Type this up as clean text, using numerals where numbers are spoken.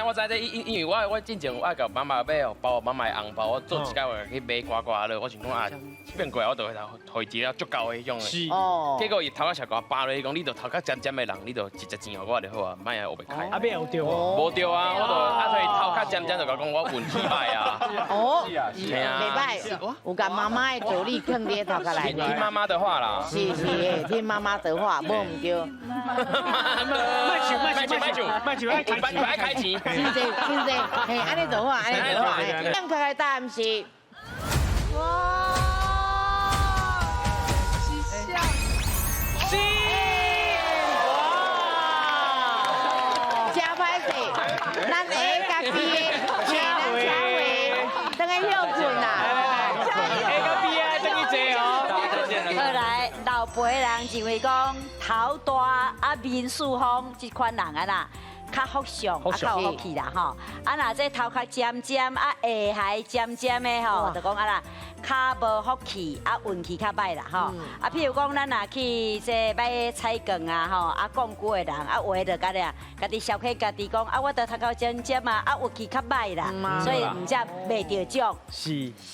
我知這因為我進前我共媽媽買包媽媽的紅包，我做一個月去買刮刮樂，我想講啊，變過來我就會回一個足夠的彼種的。結果伊頭殼小共我扒落去，講你著頭殼尖尖的人，你就直接錢予我就好啊，莫愛烏白開。啊，欲有著無？無著啊，我就啊，所以頭殼尖尖就共講我運氣歹啊。係啊。袂歹，有共媽媽的道理囥佇頭殼內面。聽媽媽的話啦。是是，聽媽媽的話，無毋對。莫笑，莫笑，莫笑，莫笑，愛開錢，愛開錢。真濟真濟，嘿，按呢就好，按呢就好。正確的答案是。哇！是像。是。哇！真歹勢，咱 A 佮 B 的，嘿，咱車回，轉去歇睏啦。 A 佮 B 啊，轉去坐哦。後來老輩人認為講頭大啊面四方這款人啊啦，較福相，啊較有福氣啦吼。啊若這頭殼尖尖啊下頦尖尖的吼，就講啊啦，較無福氣，啊運氣較歹啦吼。啊譬如講咱若去這買彩券啊吼，啊講古的人啊有的就甲咧，家己消遣家己講啊，我著頭殼尖尖啊，啊運氣較歹啦，所以毋才袂著獎。是。